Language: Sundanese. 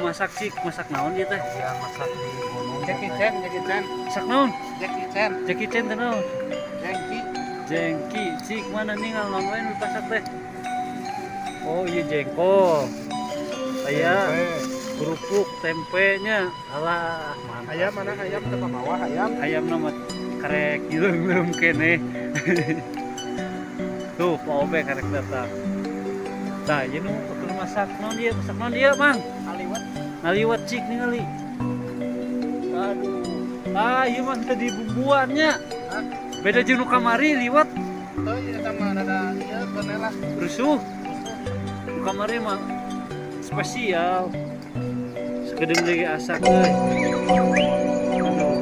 Masak sih, masak naon ieu teh? Ya masak di gunung. Jackie Chan, Jackie Chan. Masak naon? Jackie Chan. Jackie Chan teh naon? Jengki. Jengki, cik mana ningal naon wae nu dipasak teh? Oh iya jengkol. Aya kerupuk tempenya. Alah, mantap. Ayam mana ayam teu bawah ayam. Ayam nama karek gileung keneh. Tuh, Pak Obe karek datang. Tah, ieu nu keur masak naon ieu? Masak naon ieu, Mang? Ngaliwet. Ngaliwet cik ningali. Aduh. Ah, ieu mah teu dibumbuannya. Hah? Beda jeung nu kamari liwet. Teu ieu eta mah rada ieu keun lah. Rusuh. Nu kamari mah spesial. Sakedeung deui asak euy. Aduh.